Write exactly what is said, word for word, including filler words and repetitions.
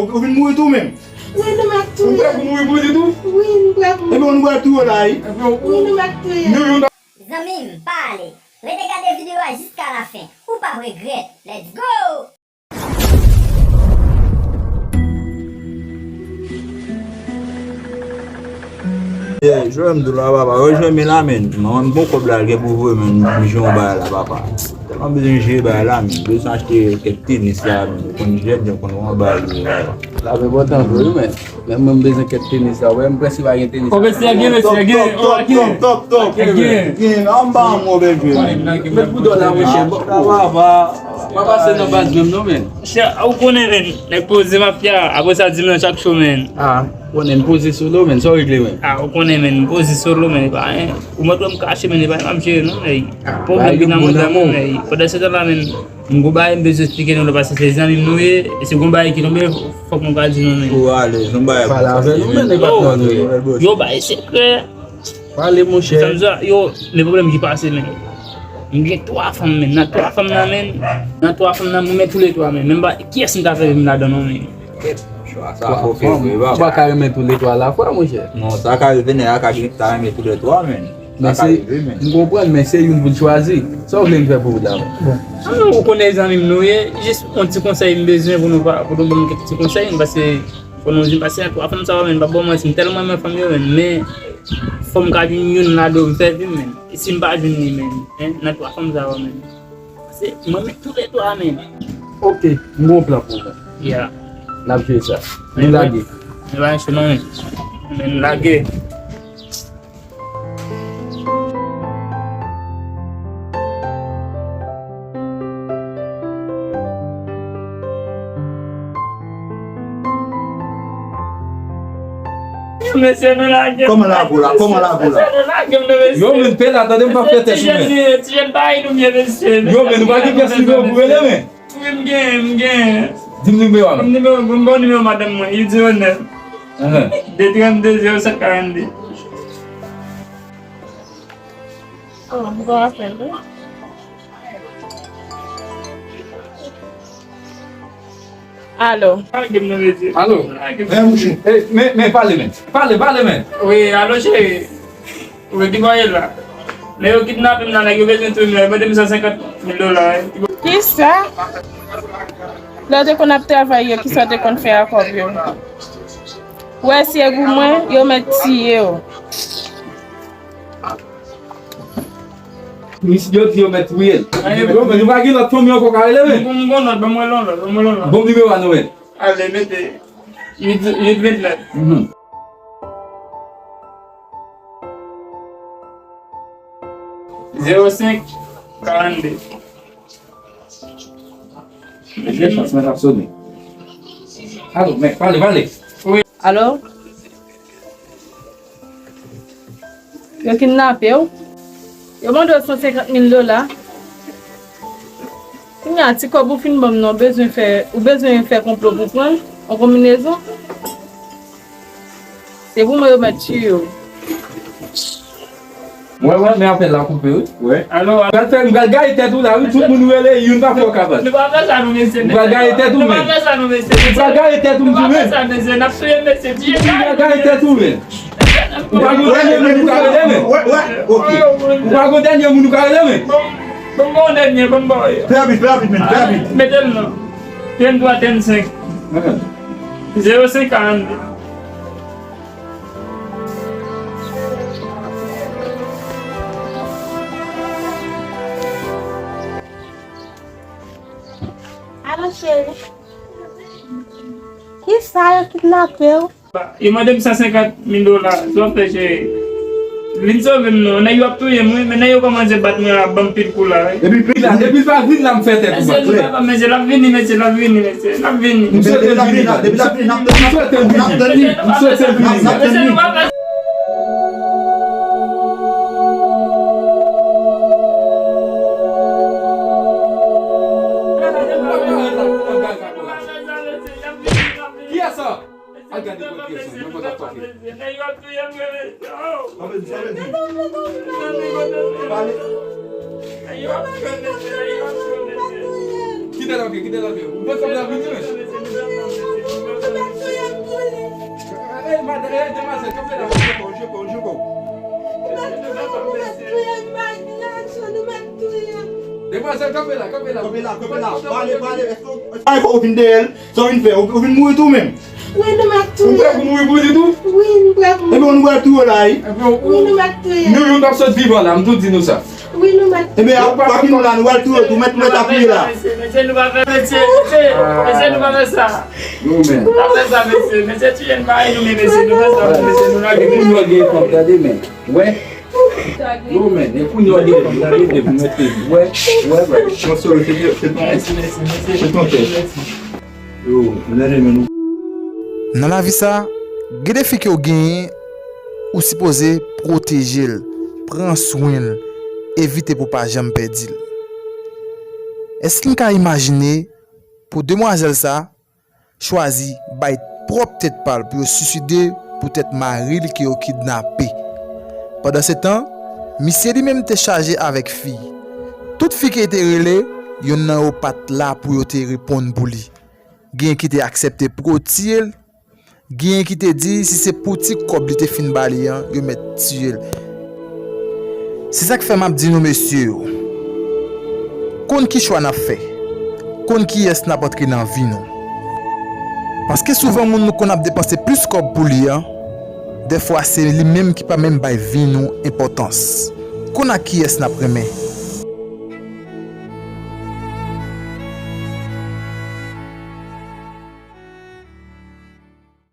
Ou, ou vin mouri tou menm? Wi, nou mèt touye. Ou prè pou mouri pou li tou? Wi, nou prè pou mouri. Epi nou pral touye w la, wi. Wi, nou mèt touye. Nou youn. Zanmi m, pa ale. Rete gade videyo a jiska lafen. Ou p ap regrèt. Let's go! Yeah, jwè m di w la, papa. Rejwenn m la, men. Manman m gon kòb la, l gen pou voye, men. M jere yon bagay la, papa. Tèlman bezwen jere bagay la, men. Bezwen achte kèk tenis la, men. Ou konn jèn, ou konn yon bagay li la. L ap enpòtan vre, wi, men. Men mwen, m bezwen kèk tenis la. Wè, m prèske pa gen tenis. O, mesye, gen, mesye, gen. Top, top, top, top, top. Gen. Gen, an ba mwen, bèl jwè. Met pou dò la, monchè. Bon, papa. Pa pase nan baz menm non, men. Chè, ou konnen, men, nèg poze mafya, apre sa, di m nan chak cho, men. Ah, ou konnen m poze sou do, men, sa w regle, men. Ah, ou konnen, men, m poze sou do, men, e pa anyen. Ou mèt wè m kache, men, e pa anyen m ap jere, non, men. Pwoblèm ki nan mond la, men, men, pandan se tan la, men, m gon bagay m bezwen eksplike nou, paske se zanmi m nou ye, e se gon bagay ki tonbe, fòk nou ka di nou, men. Ou alèz, yon bagay. Pale avè nou, men, e pa nan nou ye. Yo, bagay sekrè. Pale, monchè. Sa m di w, yo, men pwoblèm ki pase, men. M gen twa fanm, men. Nan twa fanm nan, men. Nan twa fanm nan, mwen renmen toulètwa, men. Men m pa, kiyès m ta fè vin ladan, non, men. Twa fanm. Ou pa ka renmen toulètwa alafwa, monchè. Non, sa ka rive, nèg la ka gen, ta renmen toulètwa, men. Sa ka rive, men. M konprann, men se youn pou l chwazi. Sa w vle m fè pou ou la, men? Bon. An, ou konnen zanmi m nou ye, jis yon ti konsèy m bezwen pou nou pa, pou nou ban m kèk ti konsèy, paske fò nou jwenn, paske nan twa fanm sa yo, men, m p ap ba w manti, m tèlman renmen fanm yo, men, men fò m ka jwenn youn ladan yo m fè vi m, men. E si m pa jwenn li, men, en, nan twa fanm sa yo, men. Paske mwen renmen toulètwa, men. Ok, m gon plan pou ou, men. Yeah. N ap jere sa. Nou lage. Men pa yon cho non, men. Men nou lage. Mesye, nou lage m. Kòman lage w la? Kòman lage w la? Mesye, nou lage m, non, mesye. Yo, men, pe la, tande m pa fè tèt ou, men. Ti jèn, ti jèn pa nou ye, mesye. Yo, men, nou pa gen pyès nimewo pou rele, men. Wi, m genyen, m genyen. Di m nimewo a non. Nimewo, m ba w nimewo madanm mwen, Yudi Onèl. Ahan. De trannde zewo sèt karannde. Oh, m gon apèl, wi. Alo. Alo. Eh, mouche. Eh, men, men, pale, men. Pale, pale, men. Wi, alo, cheri. Ou wè ki bò ye la? Lè yo kidnape m nan, nèg yo bezwen touye m nan, yo mande m san senkant mil dola, wi. Kisa? Lè w te konn ap travay yo, kisa w te konn fè ak kòb yo? Ou wè si e pou mwen, yo mèt tiye w. Misye, yo di yo mèt touye l. Yo, men nou pa gen lòt fanmi ankò ka rele, men. M gon lòt, ban mwen lòt, ban mwen lòt. Bon nimewo a nou, men. Ale, mete uit, uit vennèf. Mhm. Zewo senk karannde. Mesye, chans mwen ap sone. Alo, men, pale, pale. Wi. Alo? Yo kidnape w. Yo mande w san senkant mil dola. Kounye a, ti kòb ou fin ban m nan, ou bezwen fè, ou bezwen fè konplo pou pran l, an konbinezon. Se pou mwen yo mèt tiye w. Wè, wè, men apèl la koupe, wi. Wè. Alo, alo. Pral fè, m pral gaye tèt ou la, wi. Tout moun ou rele, youn pa fè w kabas. Nou pa fè sa, nou, mesye. M pral gaye tèt ou, men. Nou pa fè sa, nou, mesye. M pral gaye tèt ou, m di, men. Nou pa fè sa, mesye. N ap touye mesye. Tiye m pral gaye tèt ou, men. Ou pa gon dènye moun ou ka rele, men. Wè, wè, ok. Ou pa gon dènye moun ou ka rele, men. Bon, bon, bon, dènye, bon, bon. Fè rapid, fè rapid, men, fè rapid. Mete l non. Trannde twa, trannde senk. Zewo senk karannde. Alo, cheri. Kisa yo kidnape w? Yo mande m san senkant mil dola. Sa w ap fè, cheri? Vin sove m non. Nèg yo ap touye m, wi. Men nèg yo kòmanse bat mwen la, ban m pil kou la, wi. Depi, depi l pa vin la, m fè tèt ou mal. Mesye, papa, mesye, l ap vini, mesye, l ap vini, mesye, l ap vini. M swete l vini. Depi l ap vini, n ap tann li. M swete l vini. M swete l vini. Mesye, nou pa fè Kiyès sa? Al gade kote yo sou, mwen konn ap tòke. Kite l antre, kite l antre. Ou wè kòb la vini, men. Demwazèl, kanpe la, m ap touye m, m ap touye m, m ap touye m. Demwazèl, kanpe la, kanpe la. Kanpe la, kanpe la. Pale, pale. Èske w, èske w vin dèyè l? Sa w vin fè? Ou, ou vin mouri tou menm? Wi, nou m ap touye. Ou prè pou mouri pou li tou? Wi, nou prè pou mouri. Ebyen, nou pral touye w la, wi. Wi, nou m ap touye. Nou youn p ap sot vivan la, m tou di nou sa. Wi, nou m ap touye. Ebyen, ap pa fin la, nou pral touye w tou, mèt, mèt apiye la. Mesye, mesye, nou pa fè, mesye, mesye, mesye, nou pa fè sa. Nou menm. Pa fè sa, mesye, mesye, tiye n pa nou, men mesye, nou fè sa, mesye, nou lage. Epi nou gen kòb, gade men. Wè. Yo, men, e kounye a w gen kòb la, rete pou mèt li. Wè, wè, wè. Bon, sorry, se te, se te, se te yon tès. Yo, lè demen nou. Nan lavi sa, gen de fi ke w genyen, ou sipoze pwoteje l, pran swen l, evite pou w pa janm pèdi l. Èske n ka imajine pou demwazèl sa, chwazi bay pwòp tèt pa l pou yo siside poutèt mari l ke yo kidnape. Pandansetan, misye li menm te chaje avèk fi. Tout fi ke li te rele, yonn nan yo pa t la pou yo te reponn pou li. Genyen ki te aksepte pou yo tiye l, genyen ki te di si se pou ti kòb li te fin ba li an, yo mèt tiye l. Se sa k fè m ap di nou, mesye yo, konn ki chwa n ap fè, konn kiyès n ap antre nan vi nou. Paske souvan, moun nou konn ap depanse plis kòb pou li an, dèfwa se li menm ki pa menm bay vi nou enpòtans. Konn ak kiyès n ap renmen,